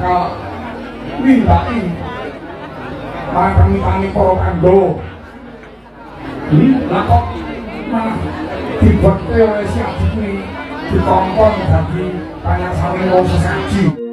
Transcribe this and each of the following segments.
bakal nindaki marang permintaane para Pandhawa. Lah kok malah dibekte oleh si Aji kuwi dikongkon dadi panyarsane wong sesaji.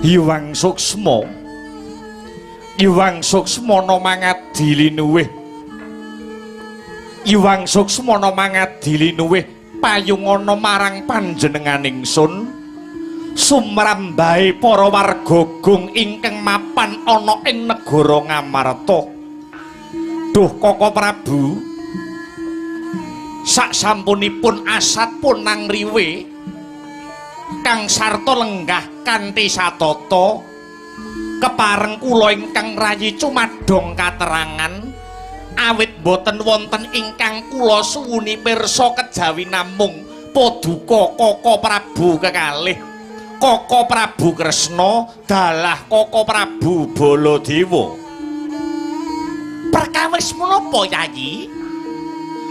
Hyang Suksma, Hyang Suksmana mangadi linuwih, Hyang Suksmana mangadi linuwih payungana marang panjenengan ingsun sumrambahe para warga gung ingkang mapan ana ing negara Ngamarta. Duh Koko Prabu, saksampunipun asat punang riwe kang sarta lenggah kanthi satata kepareng kula ingkang rayi cumadong katerangan awit boten wonten ingkang kula suwuni pirsa kejawi namung paduka Koko Prabu kekalih Koko Prabu Kresna dalah Koko Prabu Baladewa. Perkawis menapa Yayi?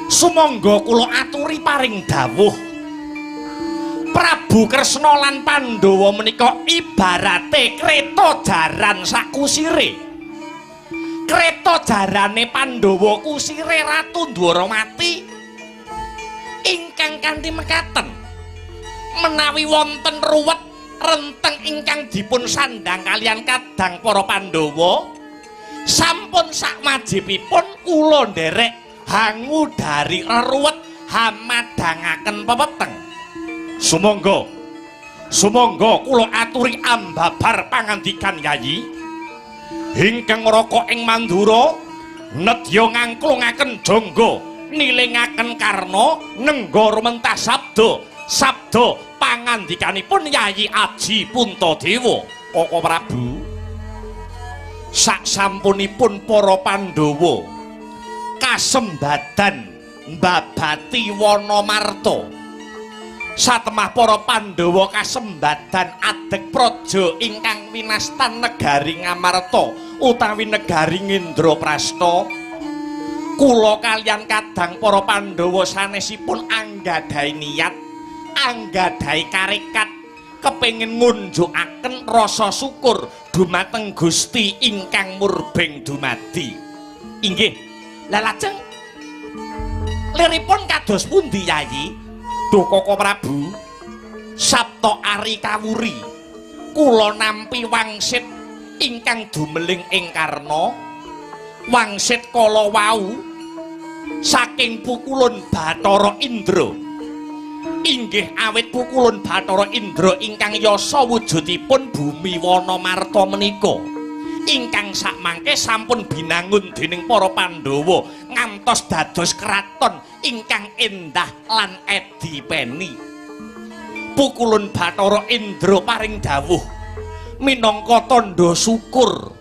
Sumangga kula aturi paring dawuh. Prabu Kresna lan Pandhawa menika ibarate kreta jaran sakusire. Kreta jarane Pandhawa kusire Ratu Dwarawati ingkang kanthi mekaten menawi wonten ruwet renteng ingkang dipun sandhang kaliyan kadang para Pandhawa sampun sakwajibipun kula nderek hangu dari ruwet hamadhangaken pepeteng. Sumangga, sumangga kula aturi ambabar pangandikan Yayi. Ingkang raka ing Mandura nedya ngangklungaken jangga nilingaken karna nengga rumentah sabda sabda pangandikanipun Yayi Aji Puntadewa. Koko Prabu, saksampunipun para Pandhawa kasembadan mbabati Wanamarta, satemah para Pandhawa kasembadan adeg praja ingkang winastan negari Ngamarta utawi negari Ngendraprasta, kula kaliyan kadang para Pandhawa sanesipun anggadhahi niat, anggadhahi karekat kepengin ngunjukaken rasa syukur dumateng Gusti ingkang murbeng dumadi. Inggih. Lah lajeng liripun kados pundi Yayi? Duh Koko Prabu, Sabta Ari kawuri kula nampi wangsit ingkang dumeling ing karna, wangsit kala wau saking pukulun Bathara Indra. Inggih awit pukulun Bathara Indra ingkang yasa wujudipun bumi Wanamarta menika ingkang sakmangke sampun binangun dening para Pandhawa ngantos dados kraton ingkang endah lan edi peni. Pukulun Bathara Indra paring dawuh minangka tandha syukur,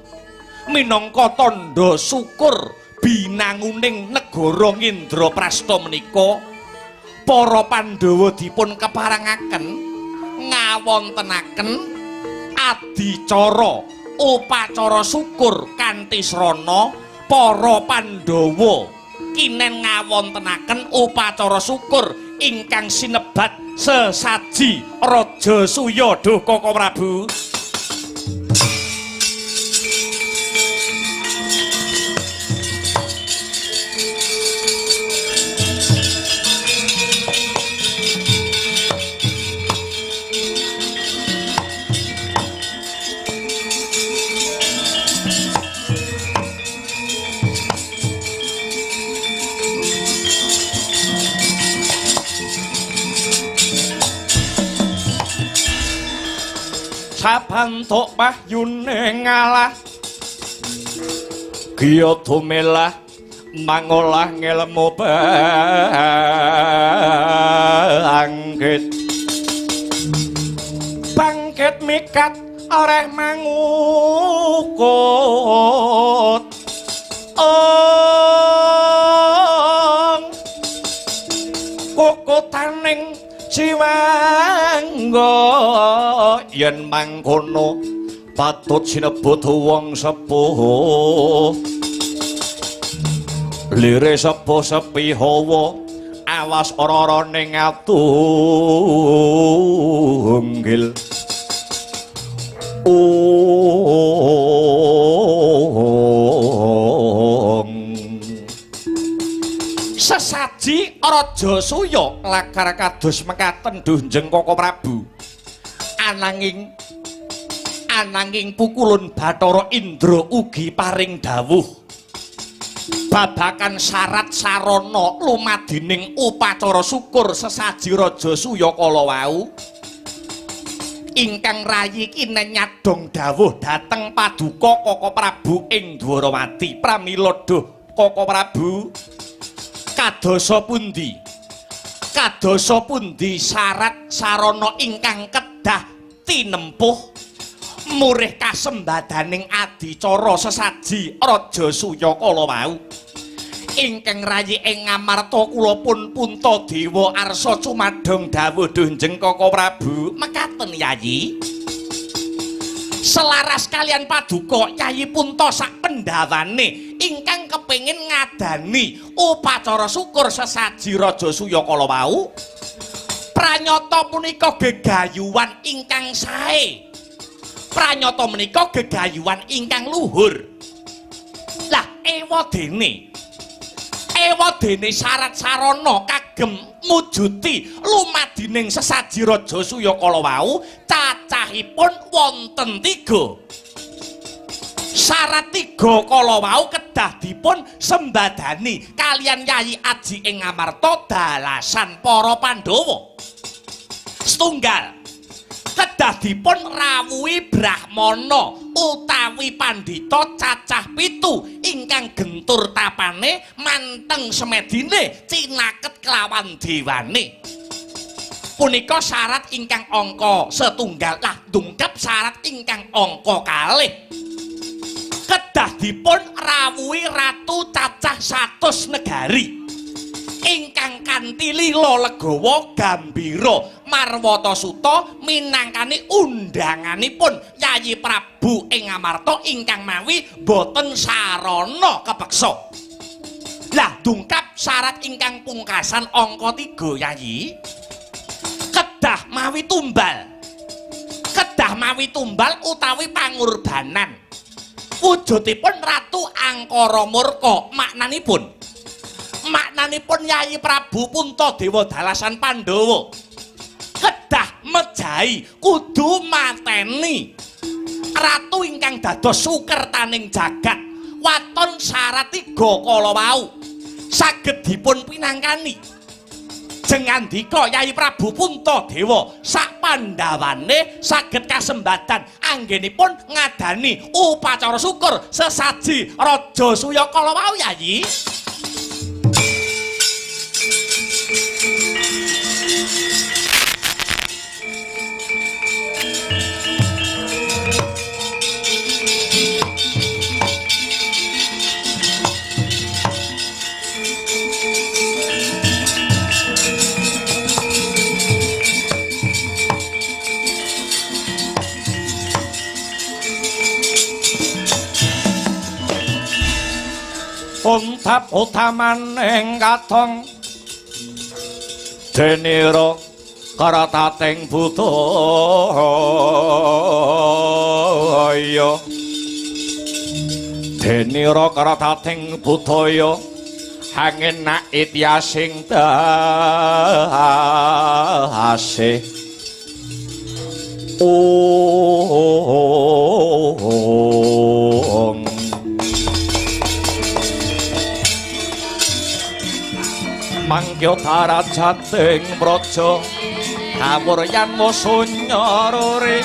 minangka tandha syukur binanguning negara Ngendraprasta menika para Pandhawa dipun keparengaken ngawontenaken adicara upacara syukur kanthi srana para Pandhawa kinen ngawontenaken upacara syukur ingkang sinebat sesaji Raja Suya. Duh Koko Prabu, sabantuk wahyune ngalah giya dumelah mangolah ngelmu bangkit bangkit mikat oreh mangukut ong kukutaning siwangga yen mangkono patut sinebut wong sepuh lire sepuh sepi hawa awas ora-ora ning atunggil. Sesaji Raja Suya lakar kados mekaten duh Njeng Koko Prabu. Ananging Ananging pukulun Bathara Indra ugi paring dawuh babakan syarat sarana lumadining upacara syukur sesaji Rajasuya kala wau. Ingkang rayi kinen nyadong dawuh dhateng paduka Kaka Prabu ing Dwarawati. Pramila duh Kaka Prabu, kadosa pundi? Kadosa pundi syarat sarana ingkang kedah tinempuh murih kasembadaning adicara sesaji Rajasuya kala wau? Ingkang rayi ing Ngamarta kula pun Puntadewa arsa cumadong dawuh dunjeng Kaka Prabu. Mekaten Yayi. Selaras kalian paduka Yayi Punta sak pendawane ingkang kepengin ngadani upacara syukur sesaji Rajasuya kala wau, pranyata punika gegayuhan ingkang sae. Pranyata menika gegayuhan ingkang luhur. Lah ewadene syarat sarana kagem mujuti lumadining sesaji Rajasuya kala wau cacahipun wonten 3. Syarat 3 kala wau kedah dipun sembadani kalian Yayi Aji ing Ngamarta dalasan para Pandhawa. Setunggal, kedah dipun rawuhi brahmana utawi pandhita cacah 7 ingkang gentur tapane manteng semedine cinaket kelawan dewane. Punika syarat ingkang angka setunggal. Lah dungkep syarat ingkang angka kalih, kedah dipun rawuhi ratu cacah 100 negari ingkang kanthi lila legawa gambira marwata suta minangkani undanganipun Yayi Prabu ing Ngamarta ingkang mawi boten sarana kepeksa. Lah dungkap syarat ingkang pungkasan angka 3 Yayi, kedah mawi tumbal. Kedah mawi tumbal utawi pangorbanan. Wujudipun Ratu Angkara Murka. Maknanipun Yayi Prabu Puntadewa dalasan Pandhawa kedah mejahi kudu mateni ratu ingkang dados sukertaning jagat. Waton syarat 3 kala wau saged dipun pinangkani. Jengandika Yayi Prabu Puntadewa sak pandhawane saged kasembadan anggenipun ngadani upacara syukur sesaji Rajasuya kala wau Yayi. Untap utamaning katong denira karatating budaya, denira karatating budaya hangenak ityasing dase. Ong mangkya darajating praja kawuryan wasunya ruri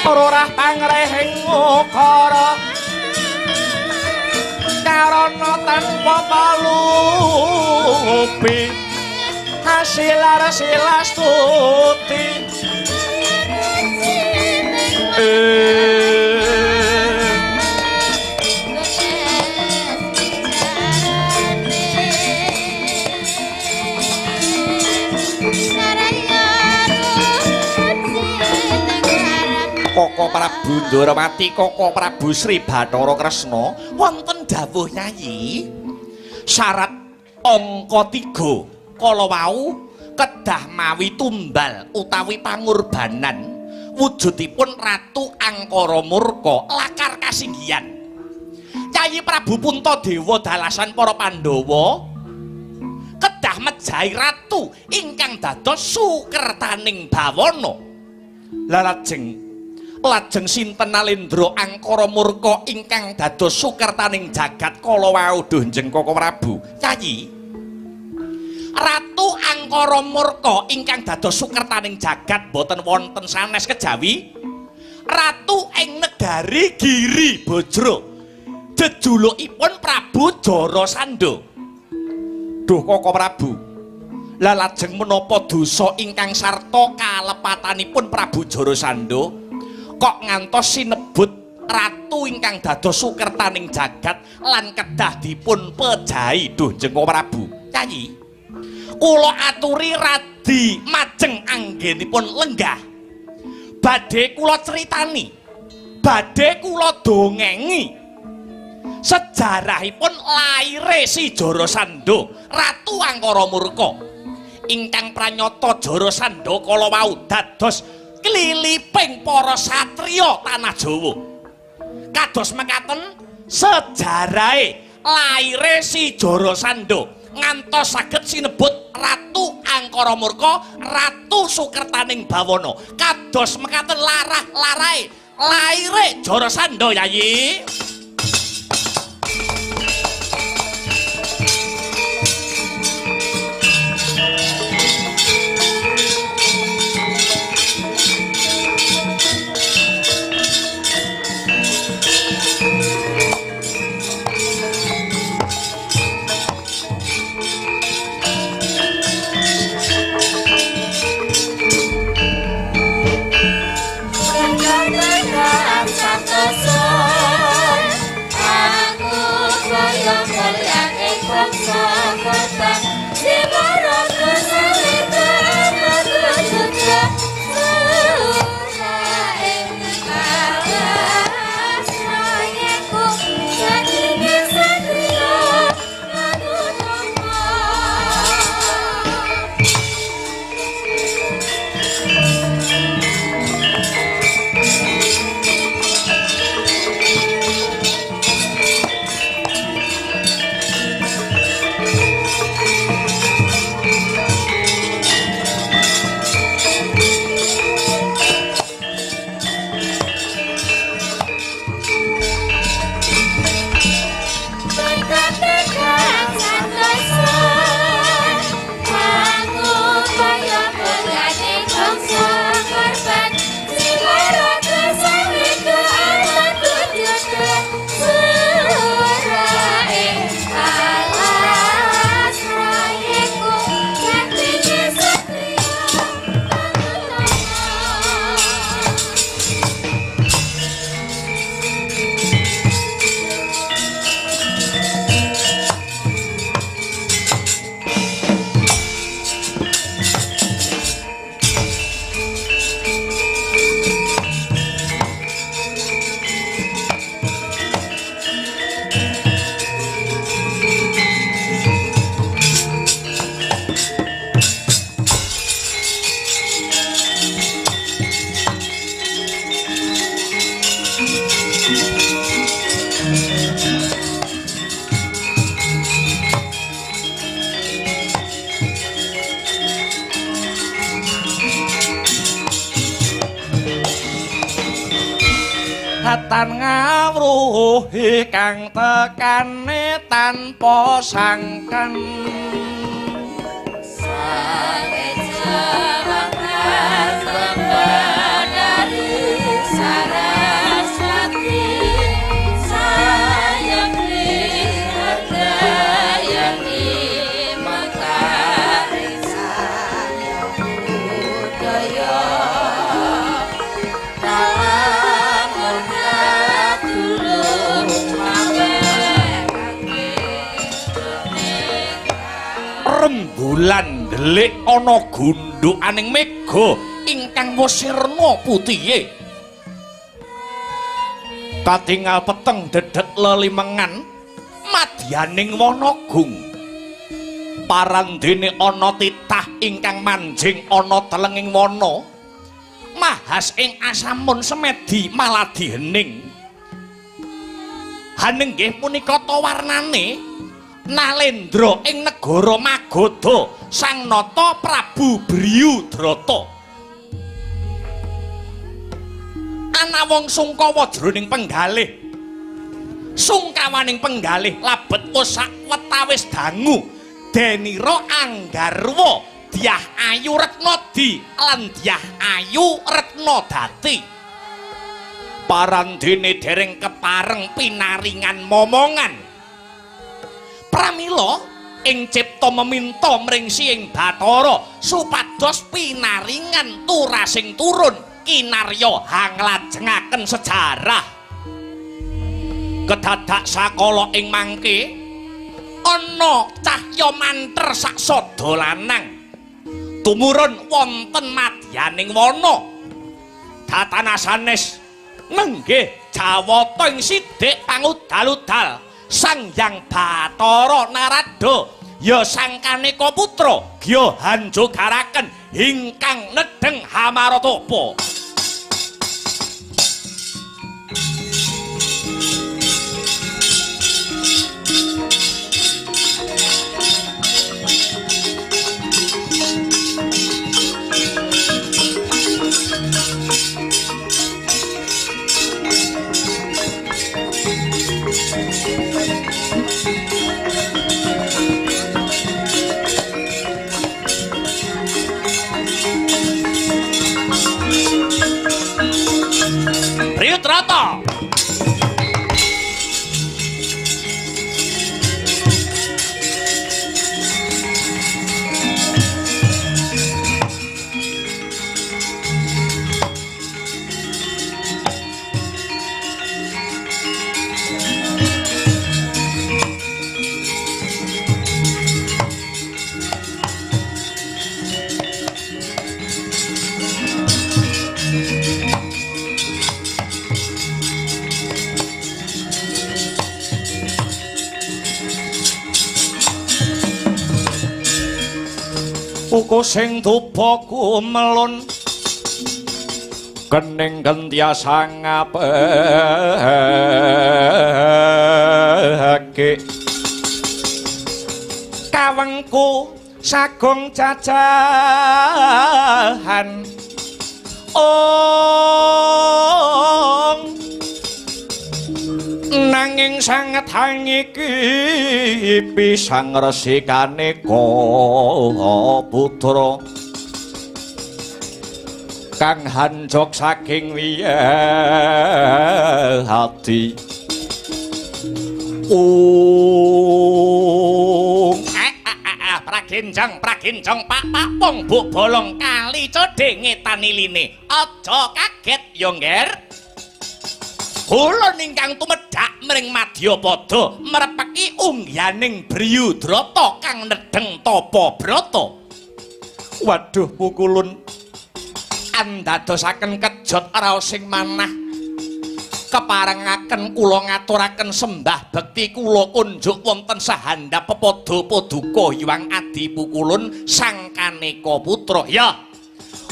rurah pangrehing ukara karana tanpa palupi hasilar silastuti. Kaka Prabu Ndorowati, Kaka Prabu Sri Bathara Kresna, wonten dawuh Yayi, syarat angka 3 kala wau kedah mawi tumbal utawi pangorbanan wujudipun Ratu Angkara Murka lakar kasinggihan. Yayi Prabu Puntadewa dalasan para Pandhawa kedah mejahi ratu ingkang dados sukertaning bawana. Lah lajeng sinten Nalendra Angkara Murka ingkang dados sukertaning jagat kala wau duh Njeng Koko Prabu? Yayi, Ratu Angkara Murka ingkang dados sukertaning jagat boten wonten sanes kejawi ratu ing negari Giri Bajra, jejulukipun Prabu Jarasandha. Duh Koko Prabu, lah lajeng menapa dosa ingkang sarta kalepatanipun Prabu Jarasandha kok ngantos sinebut ratu ingkang dados sukertaning jagat lan kedah dipun pejahi duh Njeng Prabu? Yayi, kula aturi radi majeng anggenipun lenggah, badhe kula critani, badhe kula dongengi sejarahipun laire si Jarasandha Ratu Angkara Murka ingkang pranyata Jarasandha kala wau dados kliliping para satriya tanah Jawa. Kados mekaten sejarahe laire si Jarasandha ngantos saged sinebut Ratu Angkara Murka, Ratu Sukertaning Bawana. Kados mekaten larah-larahe laire Jarasandha, Yayi. Tan ngawruhi kang tekane tanpa sangkan, rembulan ndelik ana gundhukaning mega ingkang wis sirna putihe. Katingal peteng dedhet lelimengan madyaning wana gung. Parandene ana titah ingkang manjing ana telenging wana. Mahas ing asamun semedi maladi hening. Haning nggih punika ta warnane Nalendra ing negara Magadha Sang Nata Prabu Briyudrata. Ana wong sungkawa jroning penggalih. Sungkawaning penggalih labet wis sawetawis dangu denira anggarwa Dyah Ayu Retnadi lan Dyah Ayu Retnadati. Parandene dereng kepareng pinaringan momongan. Pramila ing cipta meminta mring Siing Bathara supados pinaringan turasing turun kinarya hanglajengaken sejarah. Kedadak sakala ing mangke ana cahya manter saksada lanang tumurun wonten madyaning wana. Datana sanes nenggih jawata ing sidik pangudal-udal Sang Hyang Bathara Narada ya Sang Kaneka Putra gya hanjogaraken ingkang nedheng hamaratapa. Briyudrata. Uku sing dupa kumelun kening gentiasa ngapeke kawengku sagung jajahan ong nanging sanget hangiki pisang resikane putra kang hanjok saking wiyati. Praginjang praginjang pak papung buk bolong kali codhe ngetan iline. Aja kaget ya ngger. Kula ingkang tumedhak mring madyapada mrepeki ungyaning Briyudrata kang nedheng tapa brata. Waduh pukulun andadosaken kejot raosing manah. Keparengaken kula ngaturaken sembah bekti kula kunjuk wonten sahandap pepada paduka Hyang Adi Pukulun Sang Kaneka Putra. Ya.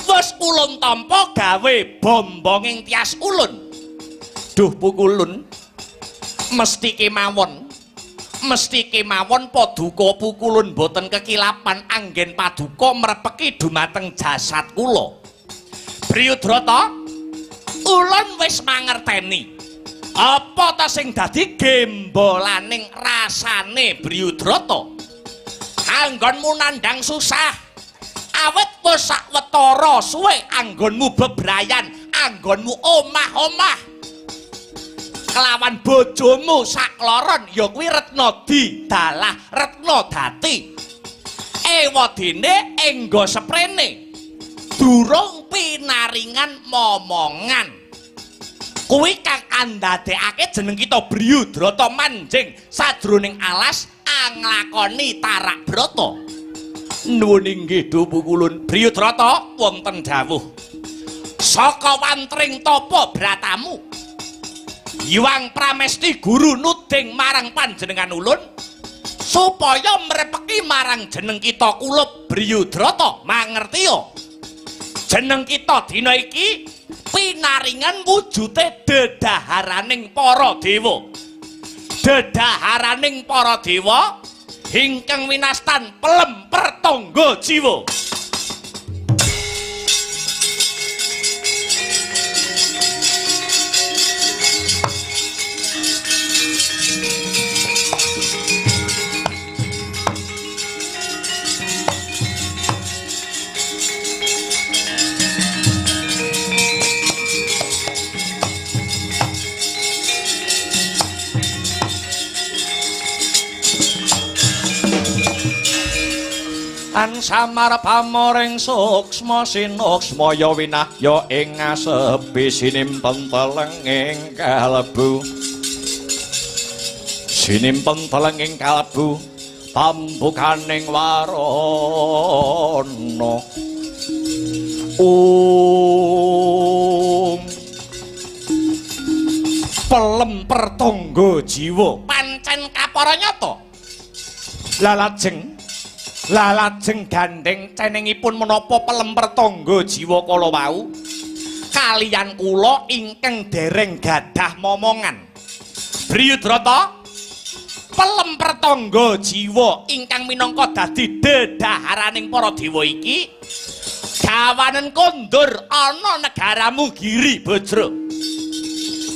Wis ulun tampa gawe bombonging tias ulun. Duh Pukulun mesti kemawon paduka Pukulun boten kekilapan anggen paduka mrepeki dumateng jasad kula. Briyudrata, ulun wis mangerteni apa ta sing dadi gembolaning rasane Briyudrata. Anggonmu nandhang susah awit wis sawetara suwe anggonmu bebrayan, anggonmu omah-omah kelawan bojomu sakloron ya kuwi Retnadi dalah Retnadati. Ewadene engga seprene durung pinaringan momongan. Kuwi kang andadekake jeneng kita Briyudrata manjing sajroning alas anglakoni tarak brata. Nuwun inggih Pukulun. Briyudrata wonten dawuh saka wantring tapa bratamu Hyang Pramesti Guru nuding marang panjenengan ulun supaya mrepeki marang jeneng kita kula Briyudrata. Mangertiya jeneng kita dina iki pinaringan wujute dedaharaning para dewa. Dedaharaning para dewa ingkang winastan pelem pertama pertangga jiwa. An samar pamoring suksma sinuksma ya winahya ing ngasepi sinimpen telenging kalbu. Sinimpen telenging kalbu pambukaning warana. Om pelem pertangga jiwa pancen kapara nyata. Lalajeng gandeng cenengipun menapa pelem pertangga jiwa kala wau kaliyan kula ingkang dereng gadah momongan. Briyudrata, pelem pertangga jiwa ingkang minangka dadi dedhaharaning para dewa iki gawanen kondur ana negaramu Giri Bajra.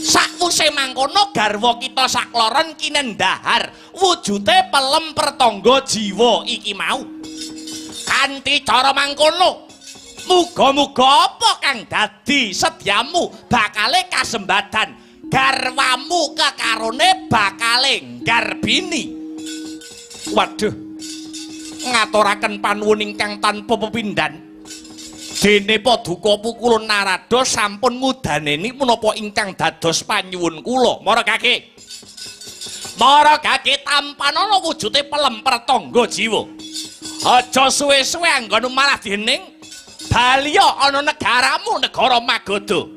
Sakwuse mangkono garwa kita sakloron kinendhahar wujute pelem pertangga jiwa iki mau. Kanthi cara mangkono, muga-muga apa kang dadi sedyamu bakale kasembadan garwamu kekarone bakale nggarbini. Waduh, ngaturaken panuwun ingkang tanpa pepindhan. Dene paduka Pukulun Narada sampun ngudaneni menapa ingkang dados panyuwun kula. Mara kaki. Mara kaki tampanana wujute pelem pertangga jiwa. Aja suwe-suwe anggonmu malah dening baliya ana negaramu negara Magadha.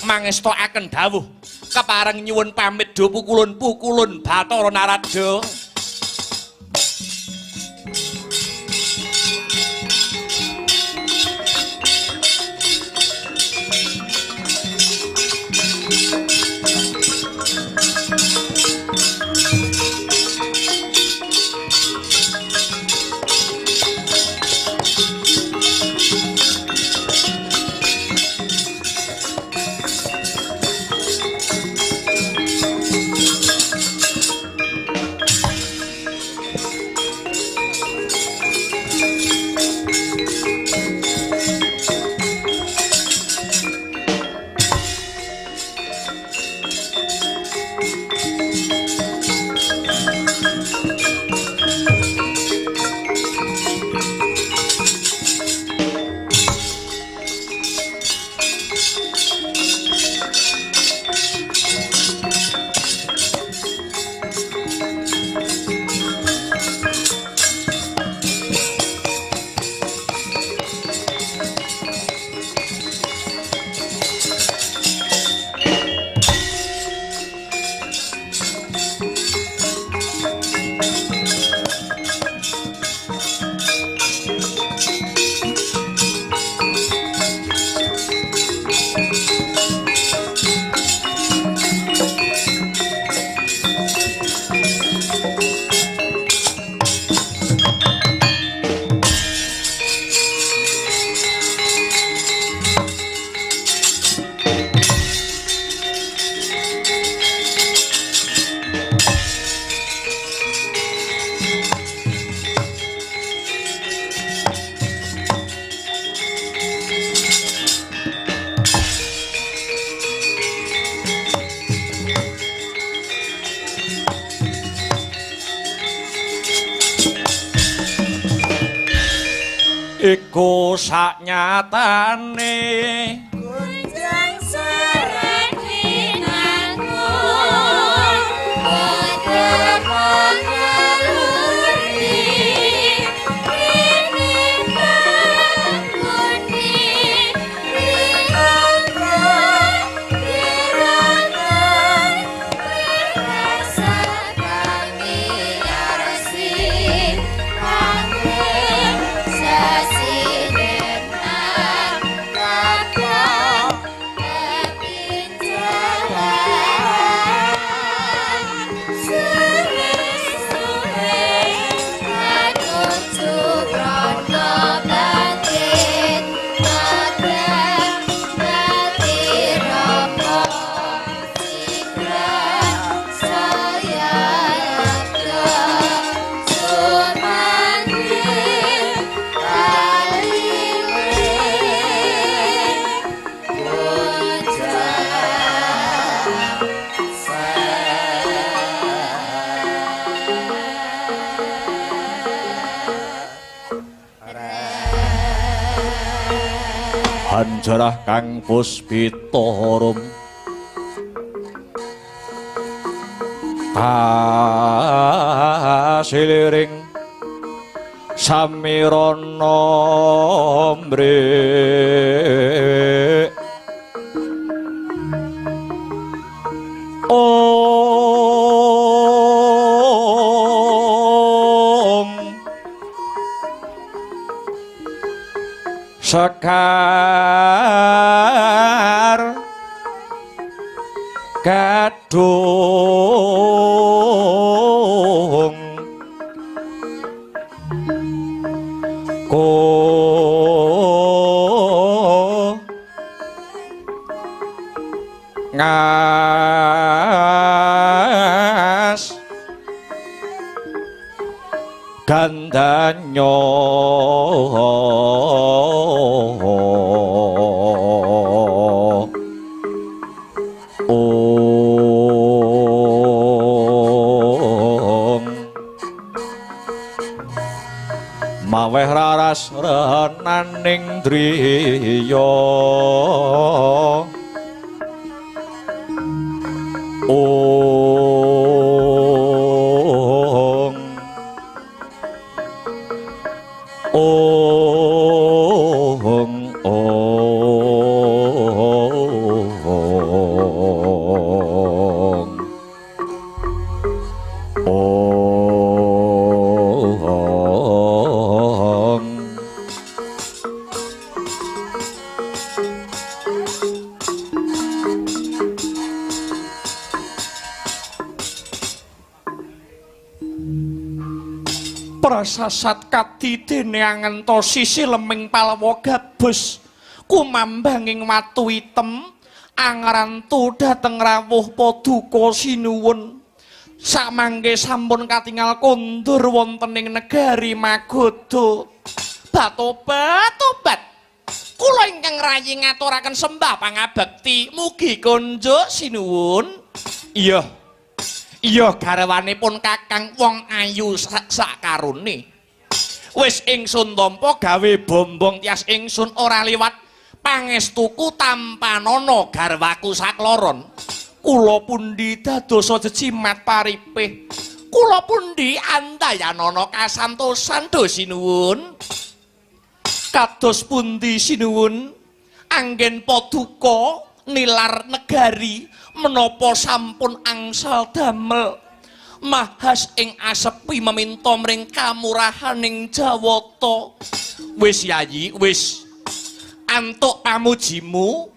Mangestokaken dawuh kepareng nyuwun pamit do Pukulun Pukulun Bathara Narada. Iku saknyatane gunjang sereni nanggung betapa naluri ini bangguni riangkan dirangan rasa kami arsi kangge sasidenan kakang. Hanjarah kang puspita rum kasiliring samirana mrik Om Sekar Gadung Ko Ngas Gandanyo Om Maweh raras renaning driya Om Om Om Om Prasasat kadidene angenta sisi leming palwa gabus kumambanging watu item angrantu dhateng rawuh paduka sinuwun. Samangke sampun katingal kondur wonten ing negari Magadha. Batobat tobat. Kula ingkang rayi ngaturaken sembah pangabekti mugi konjuk sinuwun. Iya. Iya garwanipun Kakang wong ayu sakarone. Wis ingsun tampa gawe bombong tias ingsun ora liwat pangestuku tampanana garwaku sakloron. Kula pundi dadosa jejimat paripih. Kula pundi andayanana kasantosan do sinuwun. Kados pundi sinuwun anggen paduka nilar negari menapa sampun angsal damel mahas ing asepi meminta mring kamurahaning Jawata. Wis yayi wis antuk pamujimu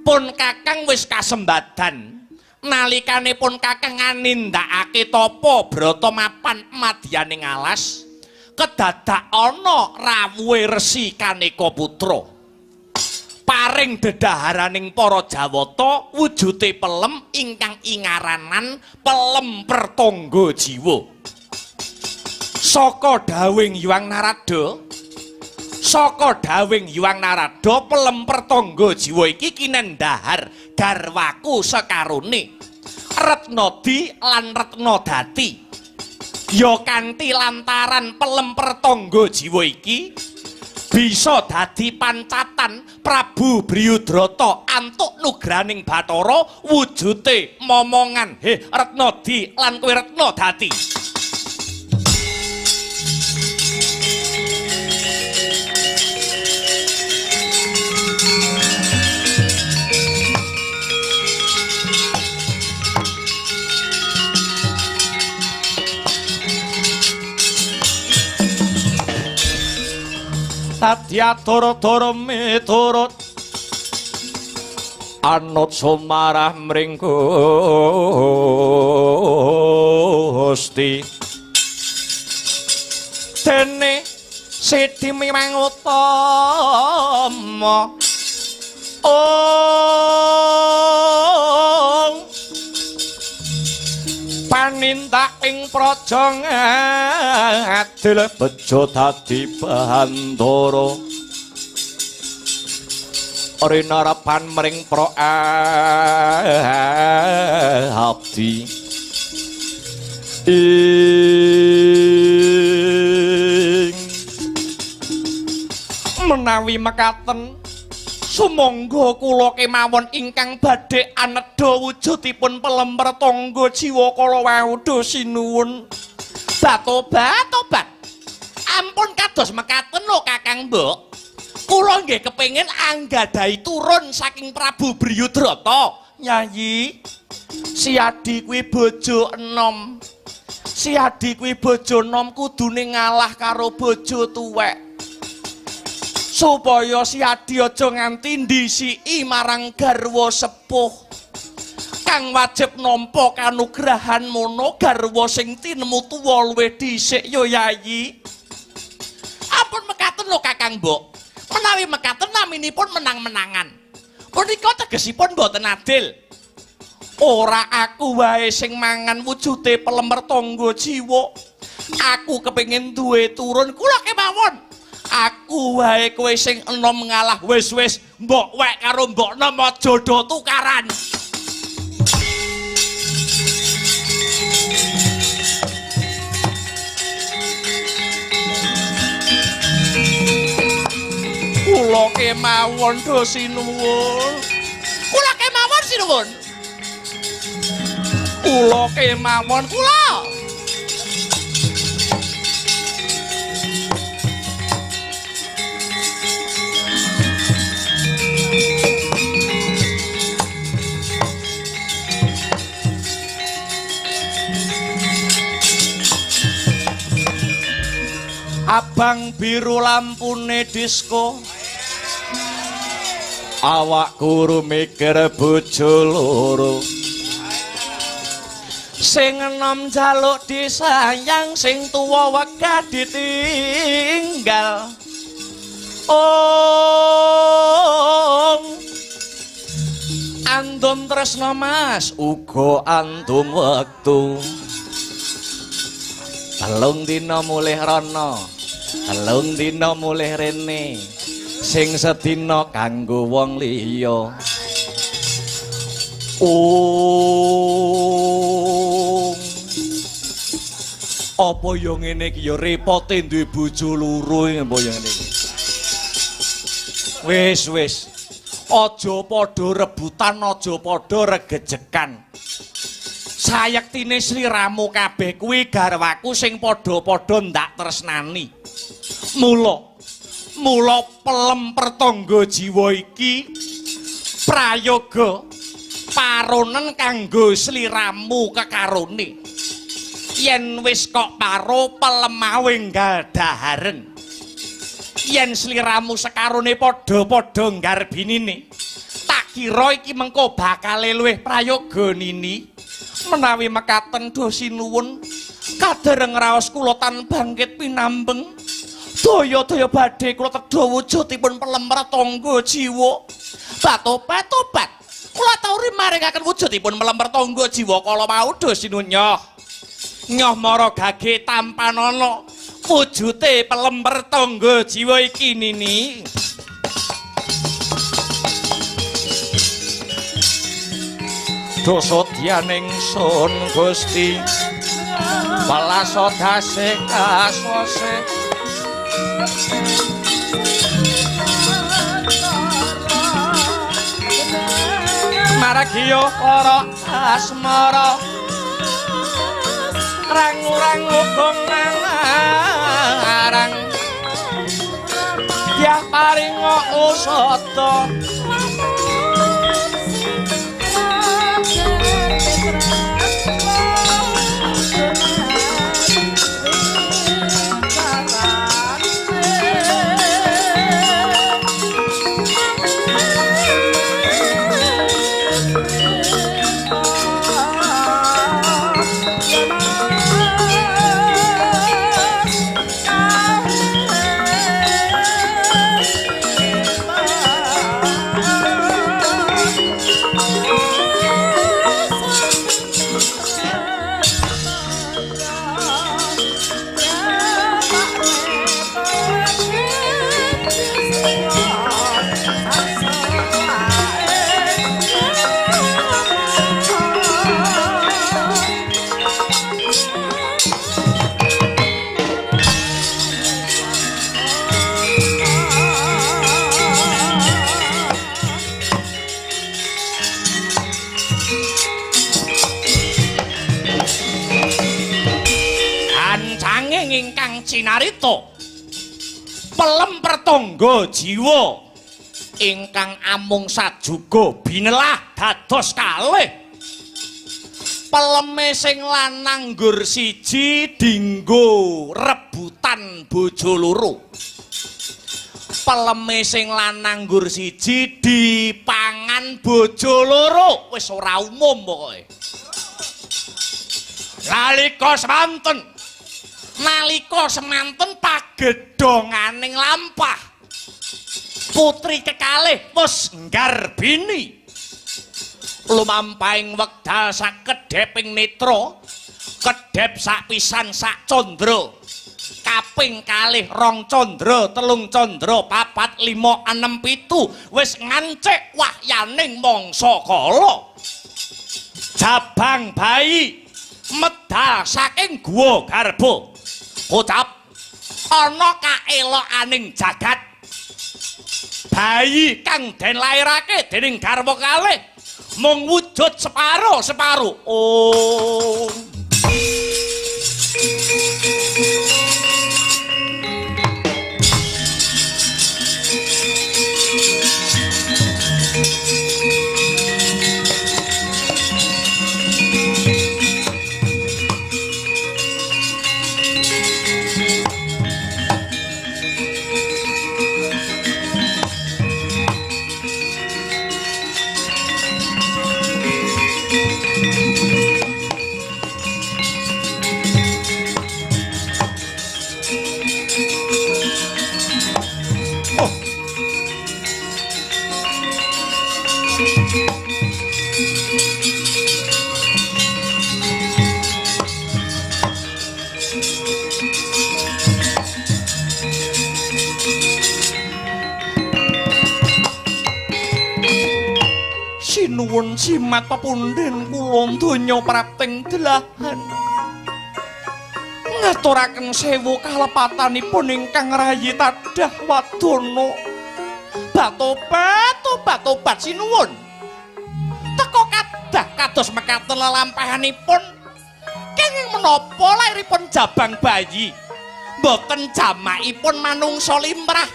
pun Kakang wis kasembadan nalikane pun Kakang nganindakake tapa brata mapan madyaning alas kedadak ana rawuhe Resi Kaneka Putra paring dedaharaning para Jawata wujute pelem ingkang ingaranan pelem pertangga jiwa. Saka dawuhing Hyang Narada, saka dawuhing Hyang Narada pelem pertangga jiwa iki kinendahar garwaku sekarone Retnadi lan Retnadati. Ya kanthi lantaran pelem pertangga jiwa iki bisa dadi pancatan Prabu Briyudrata antuk nugraning Bathara wujute momongan he Retnadi lan kowe Retnadati. Tadya-dara-dara miturut anut sumarah mring Gusti. Dene sidi mimang utama ong panindak ing praja ngadil bejo dadi bandara rinarepan mring pra abdi ing menawi mekaten Sumangga kula kemawon ingkang badhe anedha wujudipun pelemper tangga jiwa kala wau do sinuwun. Batobat-tobat. Ampun kados mekaten lho Kakang Mbok. Kula nggih kepengin anggadhahi turun saking Prabu Briyudrata. Nyayi, si Adi kuwi bojo enom. Si Adi kuwi bojo enom kudune ngalah karo bojo tuwek. Supaya si Adi aja nganti ndhisiki marang garwa sepuh. Kang wajib nampa kanugrahan mono garwa sing tinemu tuwa luwih dhisik ya Yayi. Ampun mekaten lho Kakang Mbok. Menawi mekaten naminipun menang-menangan. Punika tegesipun mboten adil. Ora aku wae sing mangan wujude pelemper tangga jiwa. Aku kepengin duwe turun kula kemawon. Aku wae kowe sing enom ngalah wis-wis mbok wek karo mbok nom aja do tukaran. Kula kemawon do sinuwun. Kula kemawon sinuwun. Kula kemawon kula. Abang biru lampune disko. Awak kuru mikir bojo loro. Sing enom njaluk disayang, sing tuwa wegah ditinggal. Ong andum tresno Mas, uga andum wektu. Telung dina mulih rono, telung dina mulih rene, sing sedina kanggo wong liya. Ong apa ya ngene iki ya repote duwe bojo loro apa ya ngene iki. Wis wis, aja padha rebutan, aja padha regejekan. Sayektine sliramu kabeh kuwi garwaku sing padha-padha ndak tresnani. Mula mula pelemper tangga jiwa iki prayoga paronen kanggo sliramu kekarone. Yen wis kok paro pelemawe enggal daharen. Yen sliramu sekarone padha-padha nggarbinine, tak kira iki mengko bakale luwih prayoga nini. Menawi mekaten do sinuwun, kadereng raos kula tan bangkit pinambeng. Daya-daya badhe kula tedha wujudipun pelemper tangga jiwa. Batobat-tobat, kula tauri maringaken wujudipun pelemper tangga jiwa kala wau do sinuwun. Nyoh nyoh mara gage tampanana wujute pelemper tangga jiwa iki nini. Dosa dianing sun Gusti, welas dase kasose. Maragya para asmara rangu-rangu gong arang dyah paringa usada. Mas. cinarita. Pelem pertangga jiwa ingkang amung sajuga binelah dados kalih. Peleme sing lanang nggur siji dinggo rebutan bojo loro. Peleme sing lanang nggur siji dipangan bojo loro. Wis ora umum pokoke. Nalika semanten pagedhonganing lampah, putri kekalih wis nggarbini. Lumampahing wekdal sakedheping netra, kedhep sapisan sak candra, kaping kalih rong candra, telung candra, papat, lima, enem, pitu, wis ngancik wahyaning mangsa kala. Jabang bayi medal saking guwa garba, kocap ana kaelokaning jagat. Bayi kang den lairake dening garwa kalih mung wujud separo-separo. Oh. Sinuwun simat pepundhen kula donya prapting delahan. Ngaturaken sewu kalepatanipun ingkang rayi tadah wadana. Batobat tobat tobat sinuwun. Teka kadah kados mekaten lelampahanipun. Kenging menapa lairipun jabang bayi? Mboten jamakipun manungsa limrah.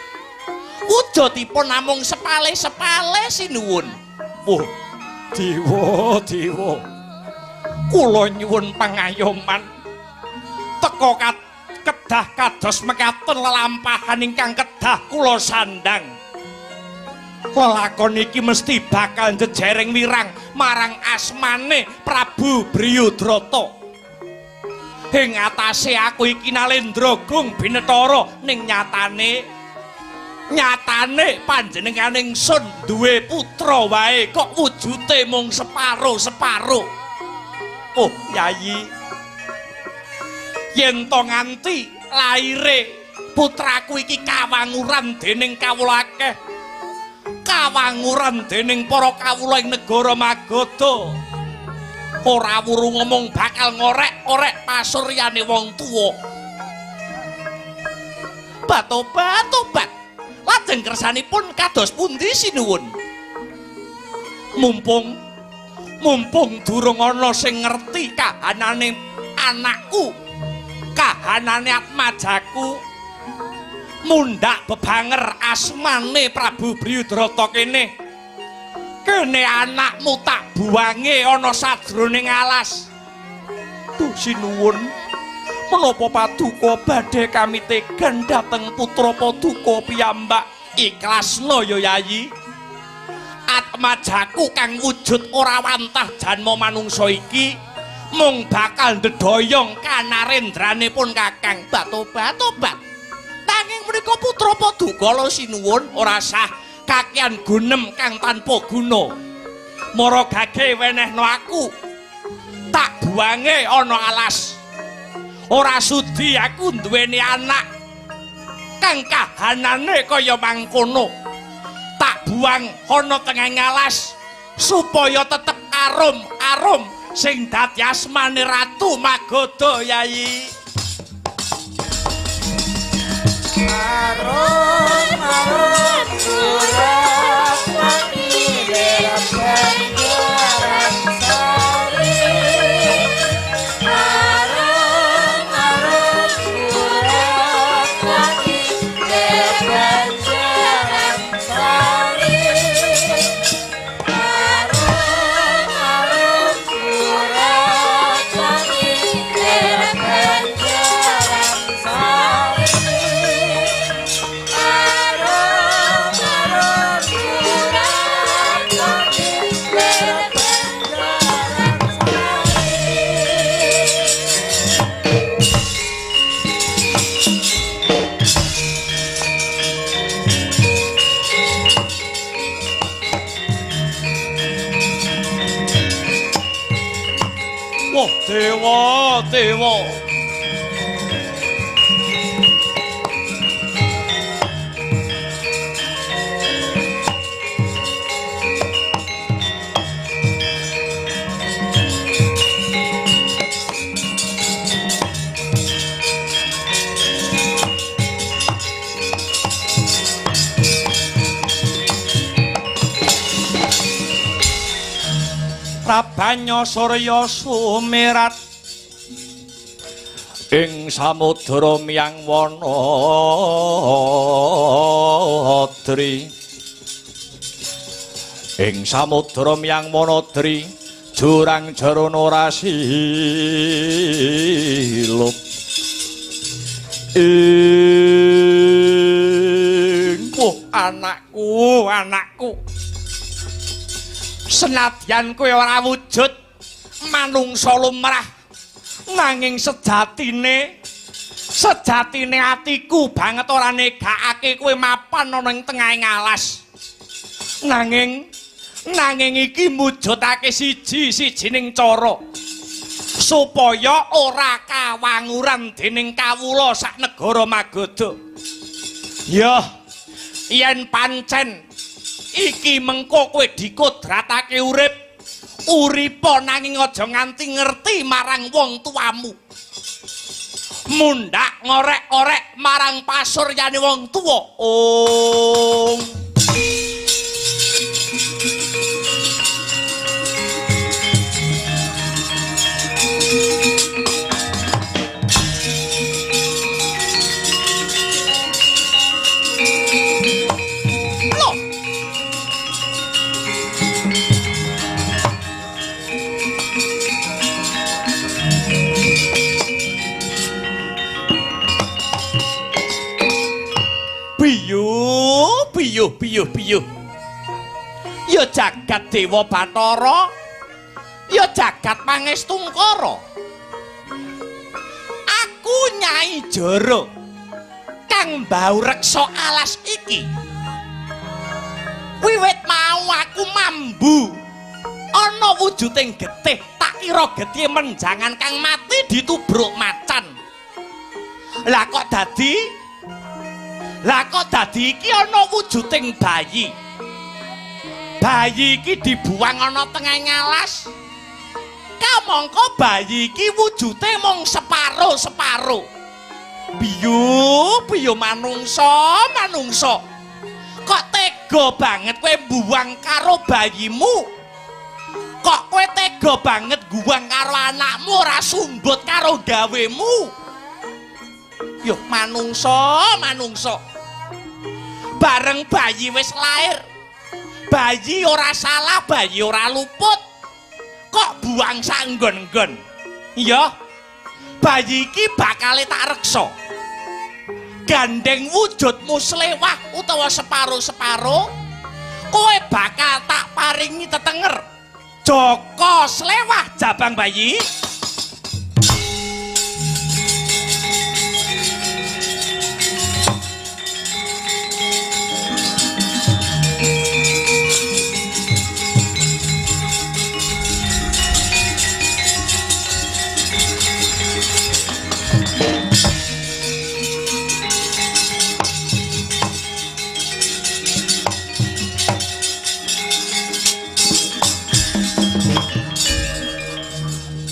Wujudipun namung sepale-sepale sinuwun. Oh, dewa, dewa. Kula nyuwun pangayoman. Teka kedah kados mekaten lelampahan ingkang kedah kula sandang. Lelakon iki mesti bakal njejereng wirang marang asmane Prabu Briyudrata. Ing atase aku iki Nalendra Gung Binetara, ning nyatane panjenengane ingsun duwe putra wae kok wujude mung separo-separo. Oh, Yayi. Yen to nganti laire putraku iki kawanguran dening kawula akeh. Kawanguran dening para kawula ing negara Magadha. Ora wuru ngomong bakal ngorek-orek pasuryane wong tuwa. Batobat tobat. Lajeng kersanipun kados pundi sinuwun? Mumpung durung ana sing ngerti kahanane anakku, kahanane atmajaku, mundhak bebanger asmane Prabu Briyudrata kene. Kene anakmu tak buwange ana sajroning alas. Duh sinuwun, menapa paduka badhe kami tegan dhateng putra paduka piyambak? Ikhlasno ya Yayi. Atmajaku kang wujud ora wantah janma manungsa iki mung bakal ndedoyong kanarendrane pun Kakang. Batobat tobat. Nanging menika putra paduka lho sinuwun, ora sah kakean gunem kang tanpa guna. Mara gage wenehno aku tak buange ana alas. Ora sudi aku nduweni anak kang kahanane kaya mangkono. Tak buang ana tengahing alas supaya tetep arum-arum sing dadi asmane Ratu Magadha. Yayi. Arum arum kurang wangi sari. Arum arum kurang Dewa, dewa. Prabanya surya sumirat ing samudra miyang wana dri, ing samudra miyang wana dri jurang jerone ora silup. Ing anakku, anakku, senadyan kowe ora wujud manungsa lumrah, nanging sejatine atiku banget ora negakake kowe mapan ana ing tengahing alas. Nanging iki mujudake siji-sijining cara supaya ora kawanguran dening kawula sak negara Magadha. Ya, yen pancen iki mengko kowe dikodratake urip, uripa nanging aja nganti ngerti marang wong tuamu. Mundhak ngorek-orek marang pasuryane wong tuwa. Ong. Biyuh, biyuh, biyuh. Ya jagat Dewa Bathara, ya jagat Pangestungkara. Aku Nyai Jara kang mbau reksa alas iki. Wiwit mau aku mambu ana wujuding getih, tak kira getih menjangan kang mati ditubruk macan. Lah kok dadi? Lah kok dadi iki ana wujuding bayi. Bayi iki dibuang ana tengahing alas. Kamangka bayi iki wujude mung separo-separo. Biyu, biyu manungsa, manungsa. Kok tega banget kowe mbuang karo bayimu? Kok kowe tega banget guwang karo anakmu ora sumbut karo gawemu? Yo manungsa, manungsa. Bareng bayi wis lahir, bayi ora salah, bayi ora luput, kok buang sanggon-nggon. Iya, bayi iki bakale tak reksa. Gandeng wujudmu slewah utawa separo-separo, kowe bakal tak paringi tetenger. Joko slewah jabang bayi.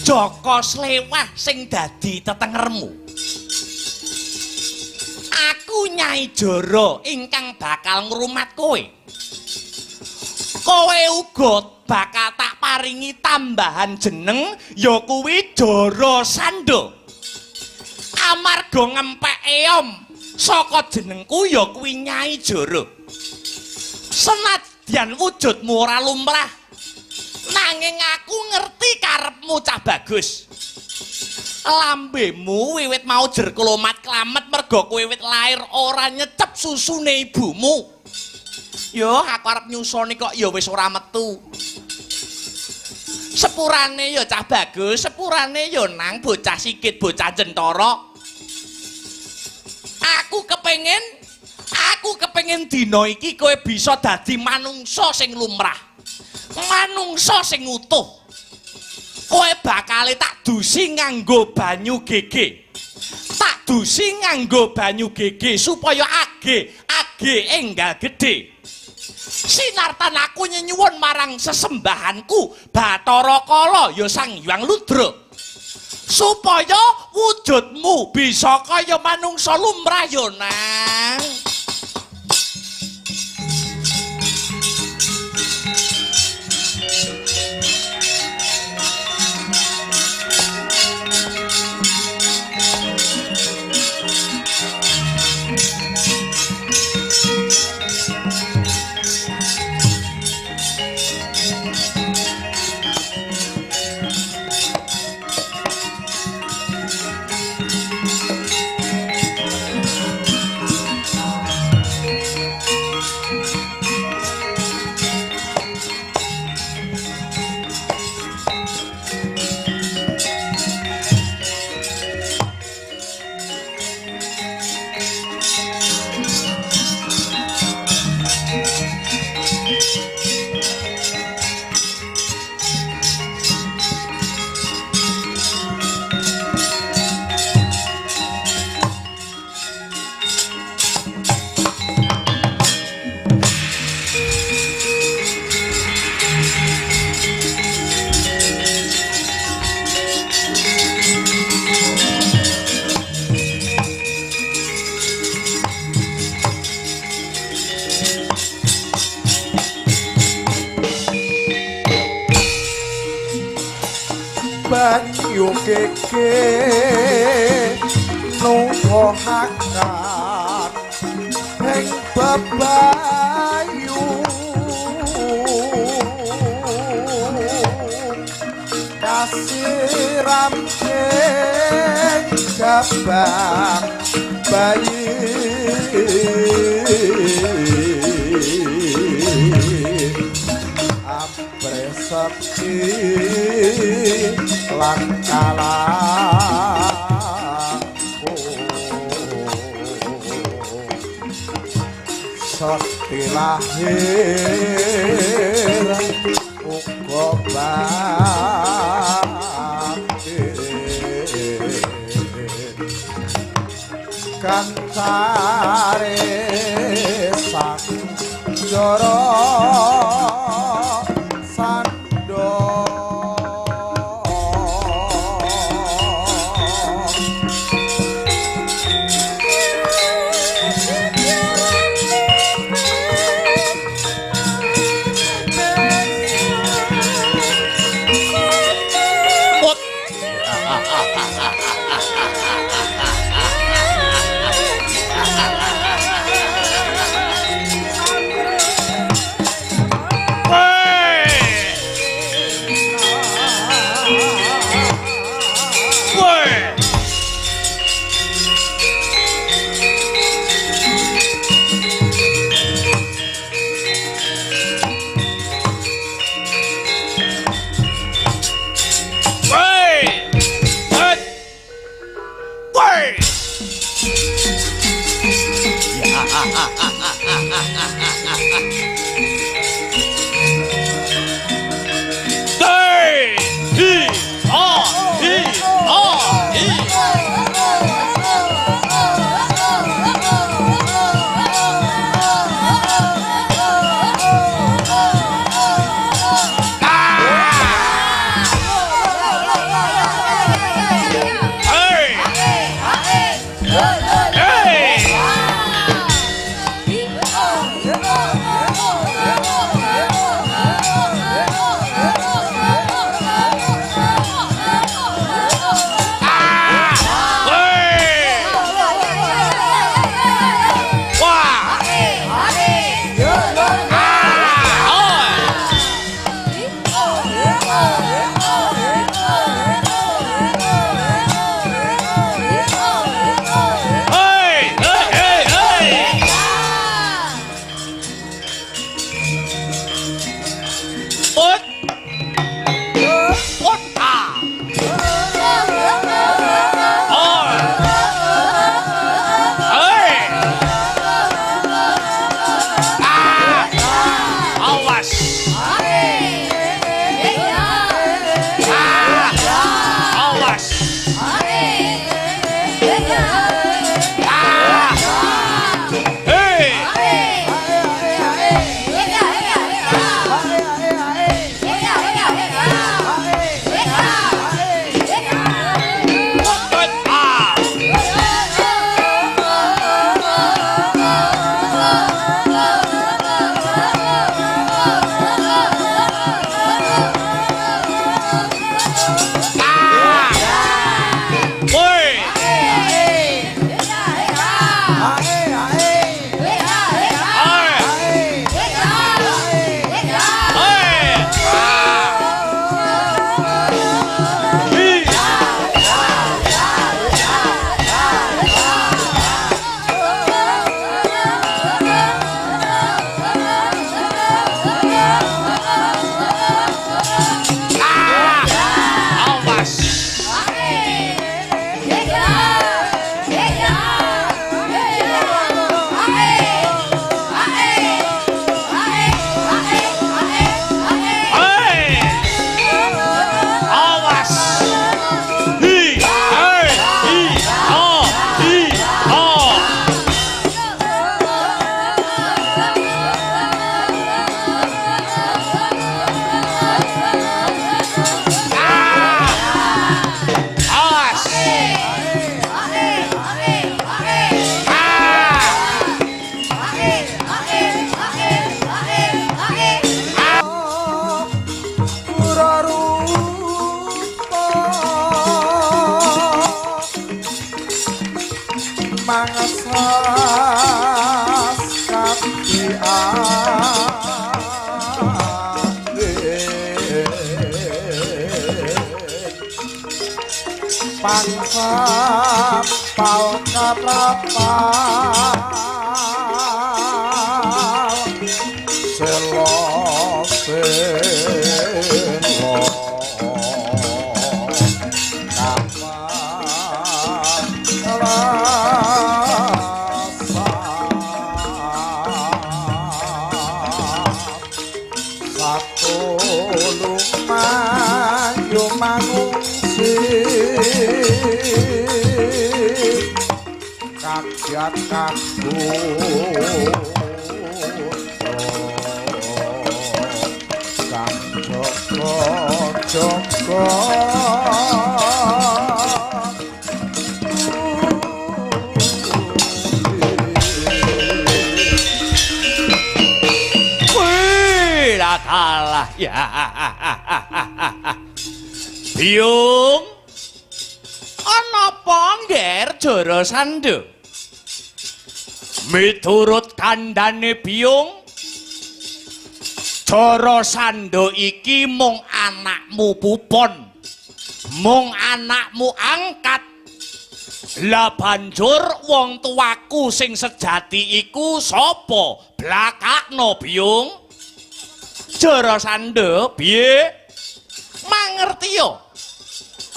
Joko slewah sing dadi tetengermu. Aku Nyai Jara ingkang bakal ngrumat kowe. Kowe uga bakal tak paringi tambahan jeneng ya kuwi Jara Sandha. Amarga ngempek eom saka jenengku ya kuwi Nyai Jara. Senadyan wujudmu ora lumrah, nanging aku ngerti karepmu cah bagus. Lambemu wiwit mau jer klomat klamet merga kowe wiwit lair ora nyecep susune ibumu. Yo aku arep nyusoni kok ya wis ora metu. Sepurane ya cah bagus, sepurane ya nang bocah sikit, bocah jentara. Aku kepengin dina iki kowe bisa dadi manungsa sing lumrah. Manungsa sing utuh. Kowe bakale tak dusi nganggo banyu gege. Tak dusi nganggo banyu gege supaya age age enggal gedhe. Sinartan aku nyenyuwun marang sesembahanku Bathara Kala ya Sang Hyang Ludra, supaya wujudmu bisa kaya manungsa lumrah ya Nang. Banyu keke nuwuhaken ing bebayu kasiram ing jabang bayi apresepti lan kalangkung sekti lahir uga batin kancare sang jara Hey! Lampau katrapal selo selo kagiat kagoda kang jaga jaga Wih, lah kalah ya. Biyung, ana apa ngger Jarasandha? Miturut kandhane Biyung, Jarasandha iki mung anakmu pupon, mung anakmu angkat. Lah banjur wong tuaku sing sejati iku sapa? Blakakno Biyung. Jarasandha piye? Mangerti yo.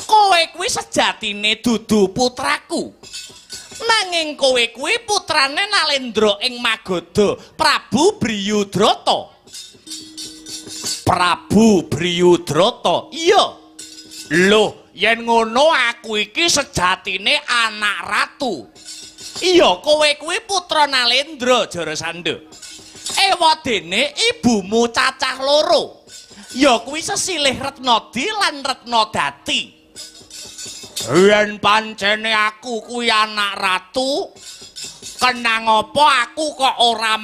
Kowe kuwi sejatine dudu putraku. Nanging kowe kuwi putrane Nalendra ing Magadha, Prabu Briyudrata. Prabu Briyudrata. Iya. Loh, yen ngono aku iki sejatine anak ratu. Iya, kowe kuwi putra Nalendra, Jarasandha. Ewadene ibumu cacah loro. Ya kuwi sesilih Retnadi lan Retnadati. Yen pancene aku kuwi anak ratu, kenang apa aku kok ora